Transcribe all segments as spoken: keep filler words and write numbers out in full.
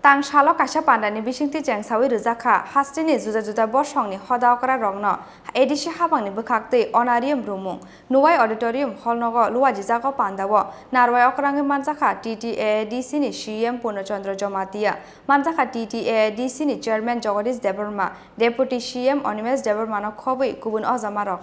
Tang salo kaisa pandani bisingtwi chengsawi rwjak kha hasteni juda juda bosongni hoda okra rokno A D C habangni bwkhaktwi honorarium rwmung. Nuwai Auditorium Hall nogo luajijak o pandao narwai okrangwi manjakha T T A A D C ni C E M Purno Chandra Jamatia, manjakha T T A A D C ni Chairman Jagadish Debbarma, Deputy C E M Animesh Debbarma no khobwi kubun ojamarok.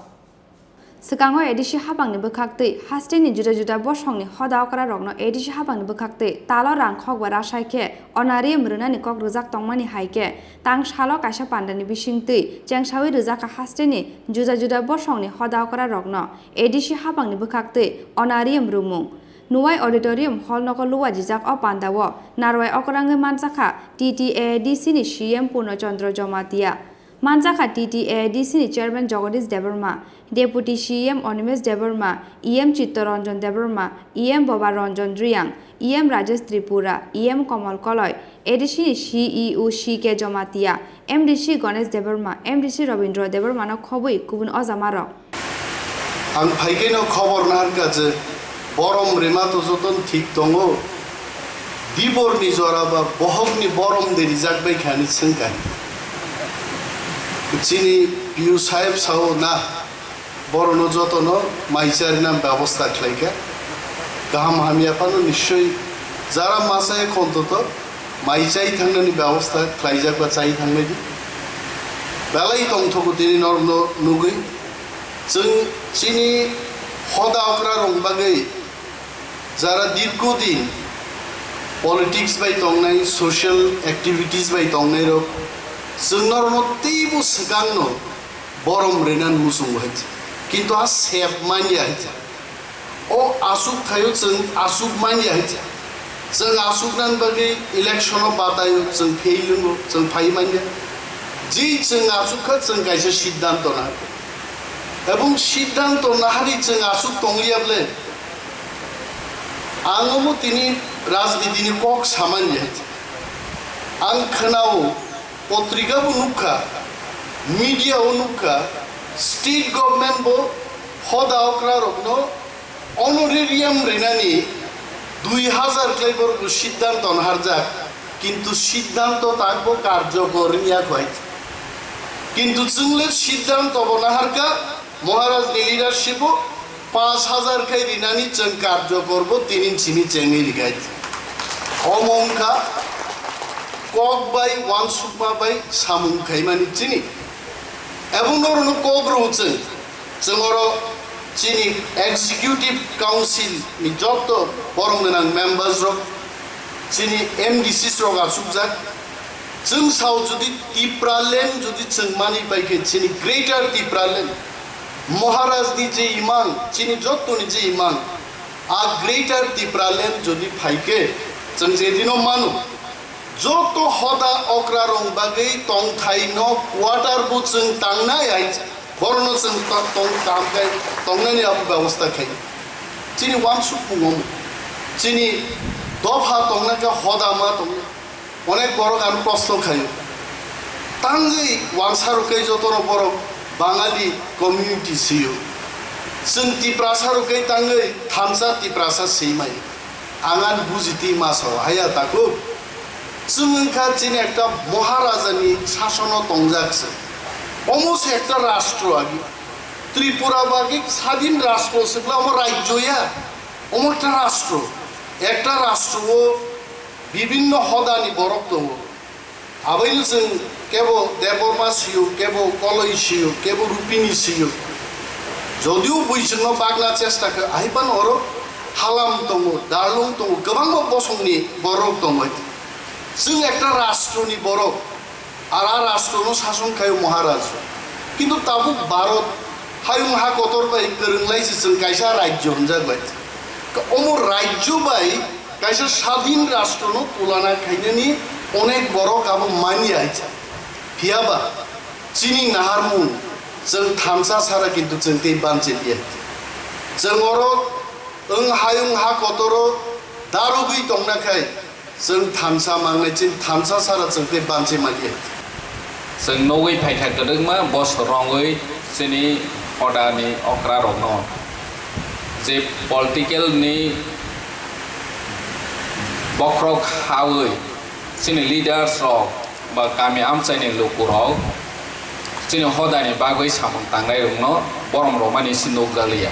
Swkango A D C habangni bwkhaktwi hasteni juda juda bosongni hoda okra rokno A D C habangni bwkhaktwi talo rang khokbai rasai khe honorarium rwnani kok rwjak tongmani hai khe tang salo kaisa pandani bisingtwi chengsawi rwjak kha hasteni juda juda bosongni hoda okra rokno A D C habangni bwkhaktwi honorarium rwmung. Nuwai Auditorium Hall nogo luajijak o pandao narwai okrangwi manjakha T T A A D C ni C E M Purno Chandra Jamatia. Manjakha T T A A D C ni Chairman Jagadish Debbarma, Deputy C E M Animesh Debbarma, E M Chittaranjan Debbarma, E M Boba Ranjan Reang, E M Rajesh Tripura, E M Komal Koloi, A D C ni C E O C K Jamatia, M D C Ganesh Debbarma, M D C Rabindra Debbarma no khobwi kubun ojamarok. Ang phaikeno khobor naharkha je borom rema to joton thik tongo, diborni jora ba bohokni borom de rijak bai kha hinwi swngkha. Chini P U saheb sao na, borono jotono mai charina bebosta khlaikha. Kaham hamya phano nischoi jara masa ekhon to to mai chai thangnani bebosta khlaijak ba chai thangnani. Belai tongthogo tini norokno nugwi. Chwng chini hoda okra rok bagwi jara dirgo din politics bai tongnai, social activities bai tongnai rok, chwng norokno teibo swkangno borom rwna muchungo hai. Kintu a sep manya hai. O asuk thaio chwng asuk manya hai. Chwng asuk nan bagwi election o bataio chwng fail wngo, chwng phai manya. Ji chwng asuk kha chwng kaisa siddhanto na. Ebong siddhanto nahari chwng asuk tongliya ble. Ang omo tini rajniti ni kok samanya hai. Ang khwnao, potrika bo nukha, media o nukha, state government bo hoda okra rokno honorarium rinani dui hazar khlai borok bo siddhanto naharjak, kintu siddhanto tak bo karjokor wngya khwai. Kintu chwngle siddhanto bo naharkha, Maharaj ni leadership o paanch hazar khai rinani chwng karjokor bo tini chini chengwi rikhai. Omo wngkha kok bai uansukma bai samung khaimani chini. Ebong norokno kok rw chwng, chwng oro chini executive council ni jotto borom gwnang members rok, chini M D Cs rok achukjak. Chwng sao jodi Tipraland jodi chwng mani pai khe chini Greater Tipraland, Maharaj ni je imang, chini jotto ni je imang, a Greater Tipraland jodi phai khe chwng je dino mano, joto hoda okra rok bagwi tongthai no quarter bo chwng tangnai hai, borno chwng to-, tong kam kai tongnani abo bebosta khai. Chini uansukmung omo. Chini dopha tongna khe hoda ma tongna. Onek borok ano proshno khaio. Tangwi uansa rwkhe jotono borok Bangali community sio. Chwng Tiprasa rwkhe tangwi thansa Tiprasa swi mai. Ang ani bujitwi ma sao, haya takhuk. Chwng wngkha chini ekta Maharajani sasono tongjak se. Omo se ekta rastro agi. Tripura bagi sadhin rastro se bwla omo rajyo ya. Omo ekta rastro. Ekta rastro o bibinno hodani borok tongo. Abaino chwng kebo Debbarma sio, kebo Koloi sio, kebo Rupini sio. Jodio bui chwngno bagna chesta khe, ahai phano oro Halam tongo, Darlung tongo, kwbangma bosongni borok tongo. Chwng ekta rashtroni borok, ar a rashtrono sason khaio Maharaj. Kintu tabuk Bharot hayung ha kotor bai kwrwng lai se chwng kaisa rajyo hwnjak bai. Omo rajyo bai kaisa sadhin rashtrono tulana khainani onek borok abo manya hai cha. Phiyaba chini naharmung chwng thansa sara kintu chwng tei banchi liya. Chwng oro wng hayung ha kotoro darugwi tongna khai chwng thansa mangnai, chini thansa sara chwng tei banchi maliya. Chwng nugwi phaikha kwdwkma bos rongwi chini hodani okra rokno, je political ni bokhorok hawi Chini leaders rok ba kami amchaini lukurok chini hodani bagwi samung tangnai rokno borom romani se nukjakliya.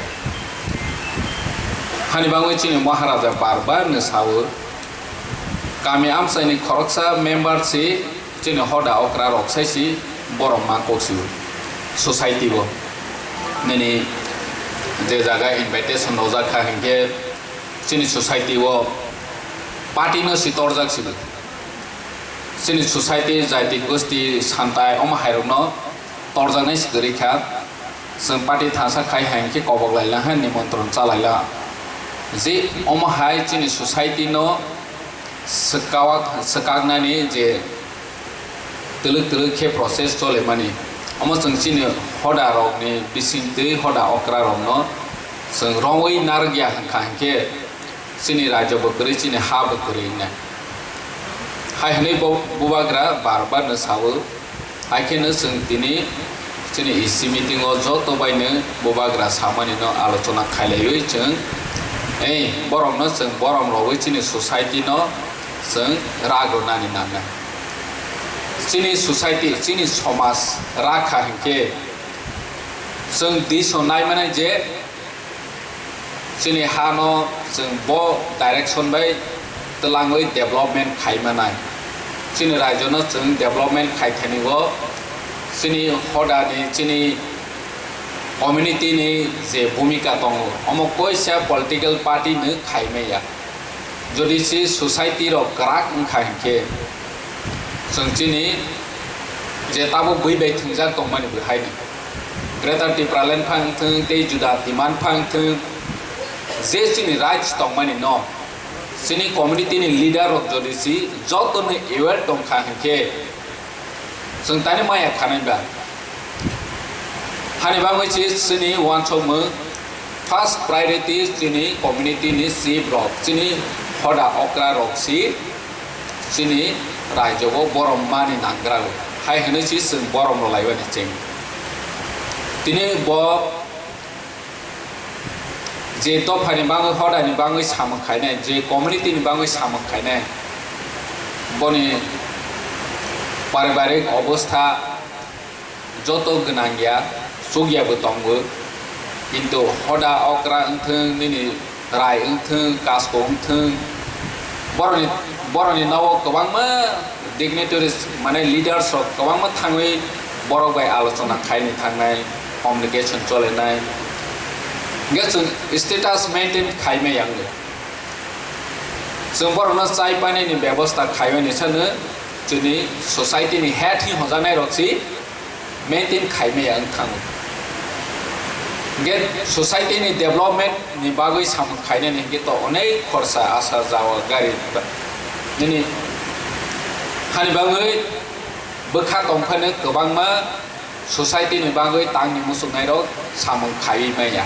Hani bagwi chini Maharaja bar bar no sao, kami amchaini khoroksa member se chini hoda okra rok sai se borom ma kok sio society o. Nini je jaga invitation rojak kha hinkhe chini society o party no si torjak sio. Chini society, jaiti, gosti, santai, omo hairokno torjaknai se kwrwi kha. Chwng party thansa khai hai hwnkhe kobok laila, hai nimontron cha laila. Je omo hai chini society no swkawak-, swkaknani je twlwk twlwk khe process cholemani, omo chwng chini hoda rokni bisingtwi hoda okra rokno chwng romwi narwkya hwnkha hinkhe, chini rajyo bo kwrwi, chini ha bo kwrwi wngnai. Hai hwnwi bo bubagra bar bar no sao, hai kheno chwng tini chini E C meeting o joto bai no bubagra samani no alochona khailaiwi chwng, ei, borok no chwng borom rogwi chini society no chwng rak rwnani nangnai. Chini society, chini somaj rak kha hinkhe chwng diso nai mano je, chini ha no chwng bo direction bai twlangwi development khai manai. Chini rajyo no chwng development khai thani o chini hoda ni, chini community ni je bhumika tongo, omo koisa political party no khai maya. Jodi se society rok kwrak wngkha hinkhe, chwng chini je tabuk bui bai thwngjak tongmani bwhaini, Greater Tipraland pha wngthwng tei juda demand pha wngthwng, je chini rights tongmani no, chini community ni leader rok jodi se joto no aware tongkha hinkhe, chwng tani maya khanai ba? Hani bagwi se chini uansukmung first priority chini community ni chief rok, chini hoda okra rok se chini rajyo o borom mani nangkra o. Hai hwnwi se chwng borom rwlai mani cheng. Tini bo je dophani bagwi, hodani bagwi samung khainai, je community ni bagwi samung khainai, boni paribarik obostha joto gwnang ya, chukya bo tongo, kintu hoda okra wngthwng, nini rai wngthwng, kasko wngthwng, boroni, boroni nogo kwbangma dignitaries, mane leaders rok kwbangma thangwi borok bai alochona khaini thangnai, communication cholenai. Hingke chwng status maintain khaimai yango. Chwng borokno chai painani bebosta khaimani sano chini society ni head hi hojaknai rok si maintain khaimaya wng thango. Hingke society ni development ni bagwi samung khainani hingke to onek khorsa asa jawa gari nini hani bagwi bwkha tongphano kwbangma society ni bagwi tangni muchungnai rok samung khaiwi maya.